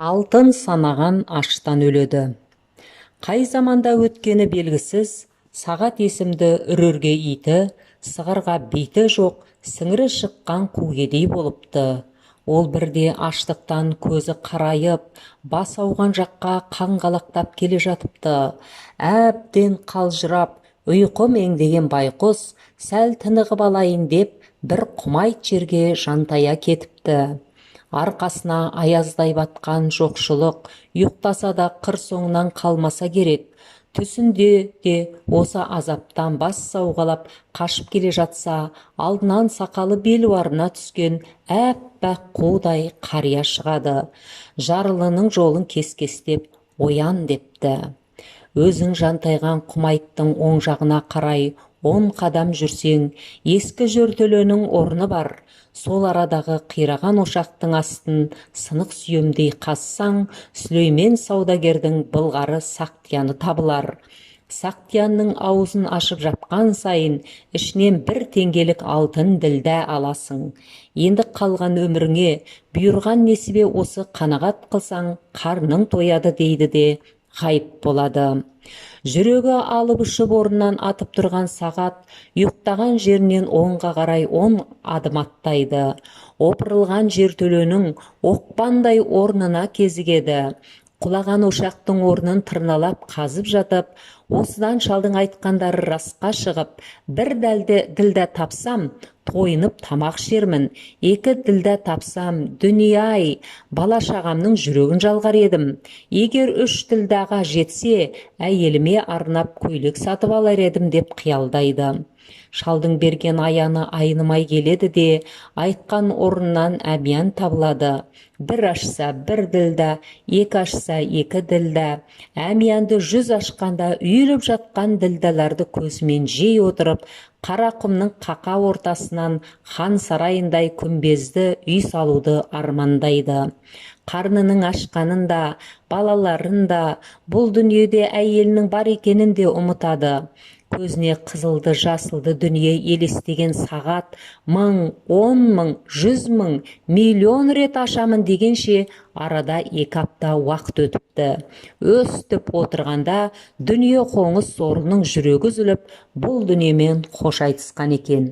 Алтын санаған аштан өледі. Қай заманда өткені белгісіз, Сағат есімді үрерге иті, сығарға биті жоқ, сіңірі шыққан қу кедей болыпты. Ол бірде аштықтан көзі қарайып, бас ауған жаққа қаңғалақтап келе жатыпты. Әбден қалжырап, ұйқы меңдеген байқұс сәл тынығып алайын деп бір құмайт жерге жантая кетіпті. Арқасына аяздай батқан жоқшылық ұйықтаса да қыр соңынан қалмаса керек. Түсінде де осы азаптан бас сауғалап қашып келе жатса, алдынан сақалы белуарына түскен әппақ қудай қария шығады. Жарлының жолын кес-кестеп, оян депті. Өзің жантайған құмайттың оң жағына қарай 10 қадам жүрсең, ескі жертөленің орны бар. Сол арадағы қираған ошақтың астын сынық сүйемдей қазсаң, Сүлеймен саудагердің былғары сақтияны табылар. Сақтиянның аузын ашып жапқан сайын ішінен 1 теңгелік алтын ділдә аласың. Енді қалған өміріңе бұйырған несібе осы қанағат қылсаң, қарның тояды дейді де ғайып болады. Жүрегі алып ұшып орнынан атып тұрған Сағат ұйықтаған жерінен оңға қарай 10 адым аттайды. Опырылған жертөленің оқпандай орнына кезігеді. Құлаған ошақтың орнын тырналап қазып жатып, осыдан шалдың айтқандары расқа шығып, бір ділдә тапсам, тойынып тамақ ішермін, 2 ділдә тапсам, дүние-ай, бала-шағамның жүрегін жалғар едім. Егер 3 ділдәға жетсе, әйеліме арнап көйлек сатып алар едім деп қиялдайды. Шалдың берген аяны айнымай келеді де, айтқан орнынан әмиян табылады. 1 ашса 1 ділдә, 2 ашса 2 ділдә. Әмиянды 100 ашқанда үйіліп жатқан ділдәләрді көзімен жей отырып, қара құмның қақа ортасынан хан сарайындай күмбезді үй салуды армандайды. Қарнының ашқанын да, балаларын да, бұл дүниеде әйелінің бар екенін де ұмытады. Көзіне қызылды, жасылды дүние елестеген Сағат 1000, 10 000, 100 000, миллион рет ашамын дегенше арада 2 апта уақыт өтіпті. Өстіп отырғанда дүние қоңыз сорлының жүрегі үзіліп, бұл дүниемен қош айтысқан екен.